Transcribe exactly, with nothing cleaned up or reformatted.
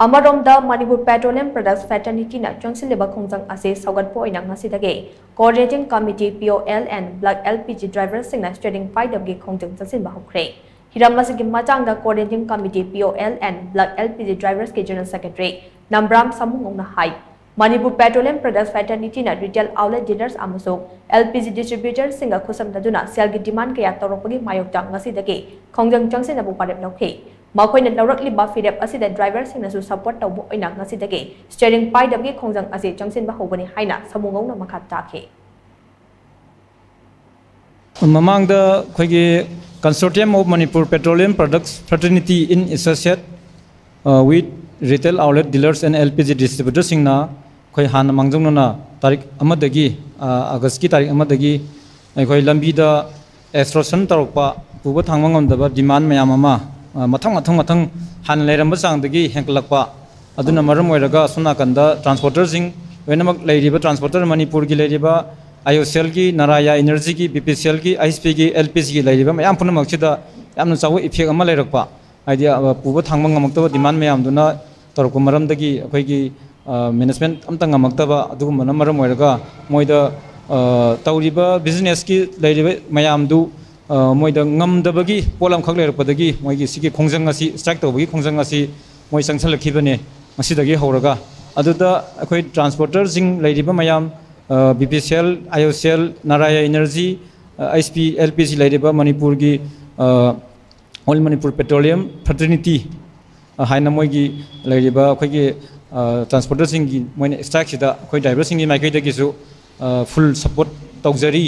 ꯑꯃꯔꯣꯝꯗ, Manipur petroleum products ꯐ꯭ꯔꯦꯇꯔꯅꯤꯇꯤꯅ ꯆꯪꯁꯤꯜꯂꯤꯕ ꯈꯣꯡꯖꯪ ꯑꯁꯤ ꯁꯧꯒꯠꯄ ꯑꯣꯏꯅ ꯉꯁꯤꯗꯒꯤ Coordinating Committee, P O L, and Block L P G driverꯁꯤꯡꯅ steering ꯄꯥꯏꯗꯕꯒꯤ ꯈꯣꯡꯖꯪ ꯆꯪꯁꯤꯟꯕ ꯍꯧꯈ꯭ꯔꯦ꯫ ꯍꯤꯔꯝ ꯑꯁꯤꯒꯤ ꯃꯇꯥꯡꯗ Coordinating Committee, P O L, and Block L P G driversꯀꯤ General Secretary ꯅꯝꯕ꯭ꯔꯥꯝ ꯁꯥꯃꯨꯉꯧꯅ ꯍꯥꯏ, ꯃꯅꯤꯄꯨꯔ ꯄꯦꯇ꯭ꯔꯣꯂꯤꯌꯝ ꯄ꯭ꯔꯗꯛꯁ ꯐ꯭ꯔꯦꯇꯔꯅꯤꯇꯤꯅ retail outlet dealers ꯑꯃꯁꯨꯡ L P G distributorꯁꯤꯡꯒ ꯈꯨꯠꯁꯝꯅꯗꯨꯅ ꯁꯦꯜꯒꯤ demand ꯀꯌꯥ ꯇꯧꯔꯛꯄꯒꯤ ꯃꯥꯌꯣꯛꯇ ꯉꯁꯤꯗꯒꯤ ꯈꯣꯡꯖꯪ ꯆꯪꯁꯤꯟꯅꯕ ꯋꯥꯔꯦꯞ ꯂꯧꯈꯤ꯫ ꯃꯈꯣꯏꯅ ꯂꯧꯔꯛꯂꯤꯕ ꯐꯤꯔꯦꯞ ꯑꯁꯤꯗ driverꯁꯤꯡꯅꯁꯨ support ꯇꯧꯕ ꯑꯣꯏꯅ ꯉꯁꯤꯗꯒꯤ steering ꯄꯥꯏꯗꯕꯒꯤ ꯈꯣꯡꯖꯪ ꯑꯁꯤ ꯆꯪꯁꯤꯟꯕ ꯍꯧꯕꯅꯤ ꯍꯥꯏꯅ ꯁꯥꯃꯨꯉꯧꯅ ꯃꯈꯥ ꯇꯥꯈꯤ꯫ ꯃꯃꯥꯡꯗ ꯑꯩꯈꯣꯏꯒꯤ Consortium of Manipur Petroleum Products Fraternity in Associate, uh, with Retail Outlet Dealers and L P G Distributorꯁꯤꯡꯅ ꯑꯩꯈꯣꯏ ꯍꯥꯟꯅ ꯃꯥꯡꯖꯧꯅꯅ ꯇꯥꯔꯤꯛ ꯑꯃꯗꯒꯤ, ꯑ, ꯑꯥꯒꯁꯀꯤ ꯇꯥꯔꯤꯛ ꯑꯃꯗꯒꯤ ꯑꯩꯈꯣꯏ ꯂꯝꯕꯤꯗ extortion ꯇꯧꯔꯛꯄ, ꯄꯨꯕ ꯊꯥꯡꯕ ꯉꯝꯗꯕ demand ꯃꯌꯥꯝ ꯑꯃ, ꯑ, ꯃꯊꯪ, ꯃꯊꯪ, ꯃꯊꯪ ꯍꯥꯟꯅ ꯂꯩꯔꯝꯕ ꯆꯥꯡꯗꯒꯤ ꯍꯦꯟꯒꯠꯂꯛꯄ, ꯑꯗꯨꯅ ꯃꯔꯝ ꯑꯣꯏꯔꯒ ꯑꯁꯣꯝ ꯅꯥꯀꯟꯗ transporterꯁꯤꯡ ꯂꯣꯏꯅꯃꯛ ꯂꯩꯔꯤꯕ transporter ꯃꯅꯤꯄꯨꯔꯒꯤ ꯂꯩꯔꯤꯕ IOCLꯒꯤ, Naraya Energyꯒꯤ, BPCLꯒꯤ, IHPꯒꯤ, LPGꯒꯤ ꯂꯩꯔꯤꯕ ꯃꯌꯥꯝ ꯄꯨꯝꯅꯃꯛꯁꯤꯗ ꯌꯥꯝꯅ ꯆꯥꯎꯕ effect ꯑꯃ ꯂꯩꯔꯛꯄ, ꯍꯥꯏꯗꯤ, ꯑ, ꯄꯨꯕ ꯊꯥꯡꯕ ꯉꯝꯃꯛꯇꯕ demand ꯃꯌꯥꯝꯗꯨꯅ ꯇꯧꯔꯛꯄ ꯃꯔꯝꯗꯒꯤ ꯑꯩꯈꯣꯏꯒꯤ, ꯑ, management ꯑꯝꯇ ꯉꯝꯃꯛꯇꯕ, ꯑꯗꯨꯒꯨꯝꯕꯅ ꯃꯔꯝ ꯑꯣꯏꯔꯒ ꯃꯣꯏꯗ, ꯑ, ꯇꯧꯔꯤꯕ businessꯀꯤ ꯂꯩꯔꯤꯕ ꯃꯌꯥꯝꯗꯨ, ꯑ, ꯃꯣꯏꯗ ꯉꯝꯗꯕꯒꯤ ꯄꯣꯠ ꯑꯃꯈꯛ ꯂꯩꯔꯛꯄꯗꯒꯤ ꯃꯣꯏꯒꯤ ꯁꯤꯒꯤ ꯈꯣꯡꯖꯪ ꯑꯁꯤ, strike ꯇꯧꯕꯒꯤ ꯈꯣꯡꯖꯪ ꯑꯁꯤ ꯃꯣꯏ ꯆꯪꯁꯤꯜꯂꯛꯈꯤꯕꯅꯦ ꯉꯁꯤꯗꯒꯤ ꯍꯧꯔꯒ꯫ ꯑꯗꯨꯗ ꯑꯩꯈꯣꯏ transporterꯁꯤꯡ ꯂꯩꯔꯤꯕ ꯃꯌꯥꯝ, ꯑ, BPCL, IOCL, Naraya Energy, ꯑ, IHP, LPG ꯂꯩꯔꯤꯕ ꯃꯅꯤꯄꯨꯔꯒꯤ, ꯑ, All Manipur Petroleum Fraternity, ꯑ, ꯍꯥꯏꯅ ꯃꯣꯏꯒꯤ ꯂꯩꯔꯤꯕ ꯑꯩꯈꯣꯏꯒꯤ, ꯑ, transporterꯁꯤꯡꯒꯤ ꯃꯣꯏꯅ strikeꯁꯤꯗ ꯑꯩꯈꯣꯏ driverꯁꯤꯡꯒꯤ ꯃꯥꯏꯀꯩꯗꯒꯤꯁꯨ, ꯑ, full support ꯇꯧꯖꯔꯤ꯫